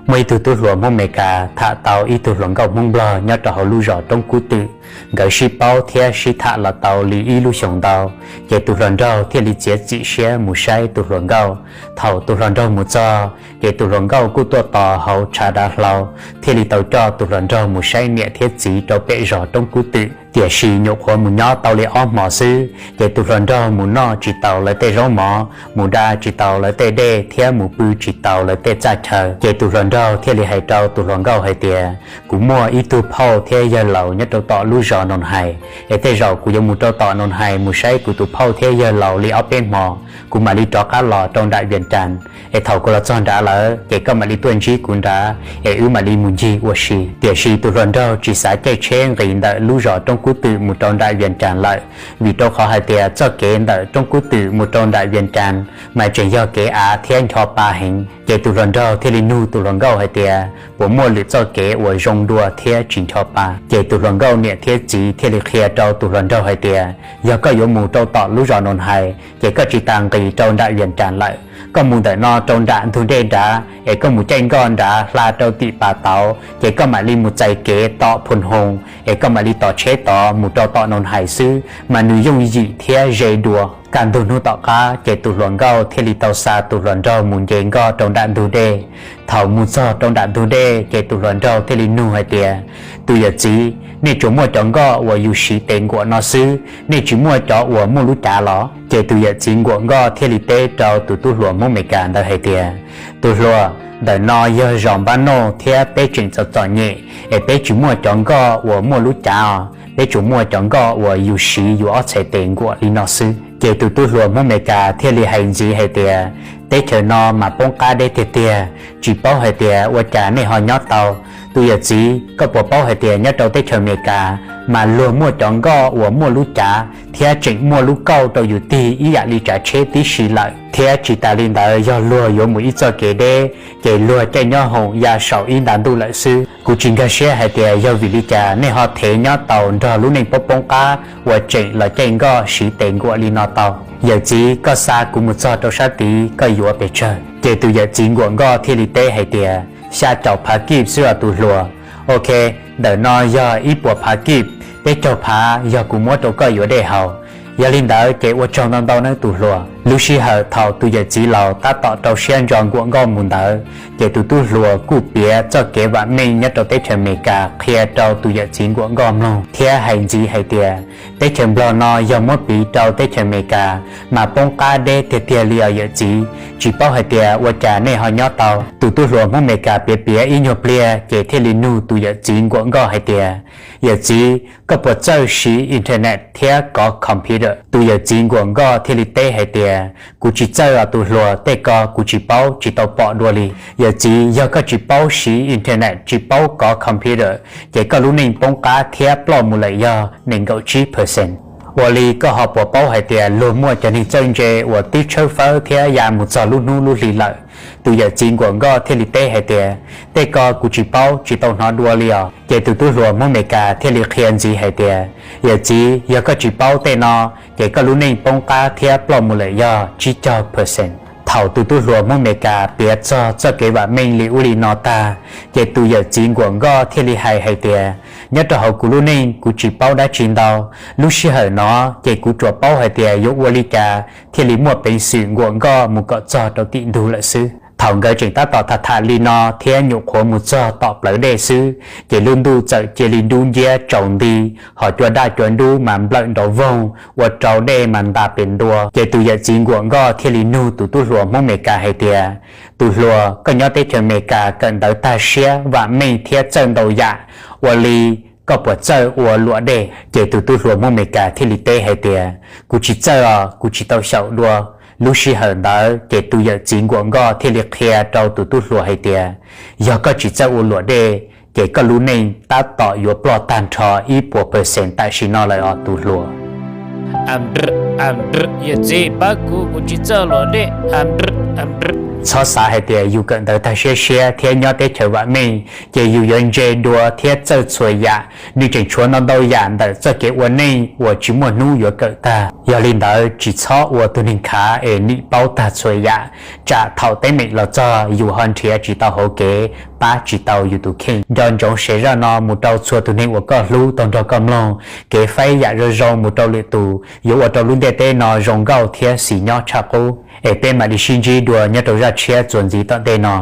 Muaj ib tug tub hluas Hmoob Amelikas tham tau ib tug hluas nkauj Hmoob Nplog nyob rau hauv lub zos Roob Kub Twm. Nkawd sib paub thiab sib tham los tau li ib lub xyoos ntau, ces tus hluas nraug thiaj li txiav txim siab mus saib tus hluas nkauj. Thaum tus hluas nraug mus txog, ces tus hluas nkauj kuj tuaj tos hauv tshav dav hlau, thiaj li tau coj tus hluas nraug mus saib niam thiab txiv rau pem zos Roob Kub Twm. Tiam sis nyuam qhuav mus nyob tau li ob hmos xwb, ces tus hluas nraug mus noj tsis taus lawv tej zaub mov, mus da tsis taus lawv tej dej thiab mus pw tsis taus lawv tej txaj chaw. Ces tus hluas nraug thiaj li hais rau tus hluas nkauj hais tias, kuv muaj ib tug phauj thiab yawg laus nyob rau tom lub zos Noos Hais, es tej zaum kuv yuav mus rau tom Noos Hais mus saib kuv tus phauj thiab yawg laus li ob peb hmos, kuv mam li rov qab los rau nram Vias Cas. Es thaum kuv los txog nrad lawm, ces koj mam li tuaj ntsib kuv nrad, es wb mam li mus ncig ua si. Tiam sis tus hluas nraug tsis xav caij tsheb nqis ntawm lub zos Roob Kub Twm mus rau nram Vias Cas lawm, vim rau qhov hais tias txoj kev ntawm Roob Kub Twm mus rau nram Vias Cas mas tseem yog kev av thiab ncho pa heev. Ces tus hluas nraug thiaj li nug tus hluas nkauj hais tias, puas muaj lwm txoj kev uas zoo dua thiab tsis ncho pa? Ces tus hluas nkauj niam thiab txiv thiaj li qhia rau tus hluas nraug hais tias, yog koj yuav mus rau tom lub zos Noos Hais, ces koj tsis tas nqis rau nram Vias Cas lawm. Koj mus ntawm no rau nram ntug dej nrad, es koj mus caij nkoj nrad hla rau tim Pas Tauv, ces koj mam li mus txais kev tom Phoo Hoo, es koj mam li tos tsheb tod mus rau tom Noos Hais xwb, mas nws yooj yim thiab ze dua. Kaj ntug hnub tom qab, ces tus hluas nkauj thiaj li tau xa tus hluas nraug mus nce nkoj rau nram ntug dej. Thaum mus txog rau nram ntug dej, ces tus hluas nraug thiaj li nug hais tias, tus yawm txiv, nej tsuas muaj cov nkoj uas yus siv tes nkuam no xwb, nej tsis muaj cov uas muaj lub cav los? Ces tus yawm txiv nkuam nkoj thiaj li teb rau tus tub hluas Hmoob Amelikas ntawd hais tias, tus hluas, ntawm no yog zos Npab Noj thiab peb tseem txom txom nyem, es peb tsis muaj cov nkoj uas muaj lub cav os, peb tsuas muaj cov nkoj uas yus siv yus ob txhais tes nkuam li no xwb. Ces tus tub hluas Hmoob Amelikas thiaj li hais ntxiv hais tias, teb chaws no mas poob qab deb tiag tiag, tsis paub hais tias ua cas nej ho nyob tau. Tus yawm txiv, koj puas paub hais tias nyob rau teb chaws Amelikas mas luag muaj cov nkoj uas muaj lub cav thiab tseem muaj lub kauj rau yus tig ib yam li tsav tsheb tib si lawm. Thiab tsis tas li ntawd, yog luag yuav mus ib txoj kev deb, ces luag caij nyob hoom ya saum ib nta ntuj lawm xwb. Kuv tsis nkag siab hais tias yog vim li cas nej ho thev nyob tau nrog lub neej poob poob qab uas tseem los caij nkoj siv tes nkuam li no tau. Yawm txiv, koj xa kuv mus txog rau sab tid, koj yuav pes tsawg? Ces tus yawm txiv nkuam nkoj thiaj li teb hais tias, xya caum phav kib xwb os tus hluas. Ok, ntawm no yog ib puas phav kib, peb caug phav yog kuv muab rau koj yuav dej haus. Yog li ntawd ces ua tsaug ntau ntau nawb tus hluas. Lub sij hawm thaum tus yawm txiv laus tab tom rau siab ntso nkuam nkoj mus ntawd, ces tus tub hluas kuj piav txoj kev vam meej nyob rau teb chaws Amelikas qhia rau tus yawm txiv nkuam nkoj mloog thiab hais ntxiv hais tias, teb chaws Nplog no yog muab piv rau teb chaws Amelikas mas poob qab deb tiag tiag li os yawm txiv, tsis paub hais tias ua cas nej ho nyob tau. Tus tub hluas Hmoob Amelikas piav piav ib nyuag pliag ces thiaj li nug tus yawm txiv nkuam nkoj hais tias, yawm txiv, koj puas txawj siv internet thiab kov computer? Tus yawm txiv nkuam nkoj thiaj li teb hais tias, kuv tsis txawj os tus hluas, tej ko kuv tsis paub tsis tau pom dua li. Yawm txiv, yog koj tsis paub siv internet tsis paub kov computer, ces koj lub neej poob qab thiab ploj mus lawm yog nees nkaum tsib percent. Ua li koj ho puas paub hais tias luag muaj cov neeg txawj ntse uas twb tshawb fawb thiab ya mus txog lub hnub lub hli lawm? Tus yawm txiv nkuam nkoj thiaj li teb hais tias, tej ko kuv tsis paub tsis tau hnov dua li os. Ces tus tub hluas Hmoob Amelikas thiaj li qhia ntxiv hais tias, yawm txiv, yog koj tsis paub tej no, ces koj lub neej poob qab thiab ploj mus lawm yog tsib caug percent. Thaum tus tub hluas Hmoob Amelikas piav txog txoj kev vam meej li ub li no tag, ces tus yawm txiv nkuam nkoj thiaj li hais hais tias, nyob rau hauv kuv lub neej kuv tsis paub dab tsi ntau. Lub sij hawm no ces kuv tsuas paub hais tias yuav ua li cas thiaj li muaj peev xwm nkuam nkoj mus kom txog rau tim ntug lawm xwb. Thaum nkawd tseem tab tom tham tham li no thiab nyuam qhuav mus txog tom plawv dej xwb, ces lub ntuj txawm cia li dub nciab tsaus nti, hos cua daj cua dub mas nplawm nrov voog ua rau dej mas ntas pes ntua. Ces tus yawm txiv nkuam nkoj thiaj li nug tus tub hluas Hmoob Amelikas hais tias, tus hluas, koj nyob teb chaws Amelikas kawm ntawv tag siab vam meej thiab txawj ntau yam, ua li koj puas txawj ua luam dej? Ces tus tub hluas Hmoob Amelikas thiaj li teb hais tias, kuv tsis txawj os, kuv tsis tau xyaum dua. Lub sij hawm ntawd ces tus yawm txiv nkuam nkoj thiaj li qhia rau tus tub hluas hais tias, yog koj tsis txawj ua luam dej, ces koj lub neej tab tom yuav ploj tag nrho ib puas percent tam sim no lawm os tus hluas. Yawm txiv, pab kuv, kuv tsis txawj luam dej. Txhob xav hais tias yus kawm ntawv tag siab siab thiab nyob teb chaws vam meej ces yus yuav ntse dua thiab txawj txhua yam. Nws tseem tshuav ntau ntau yam ntawm txoj kev ua neej uas tsis muaj hnub yuav kawm tag. Yog li ntawd tsis txhob ua tus neeg khav es nim paub tag txhua yam, tsam thaum teeb meem los txog yus ho nrhiav tsis tau hauv kev, pab tsis tau yus tus kheej. Nco ntsoov sev zaj no mus rau txhua tus neeg uas koj hlub tau nrog koj mloog. Kev faib yam zoo zoo mus rau lwm tus yuav ua rau lub ntiaj teb no zoo nkauj thiab xis nyob tshaj qub. Es peb mam li sib ntsib dua nyob rau zaj tshiab txuas ntxiv tom ntej no.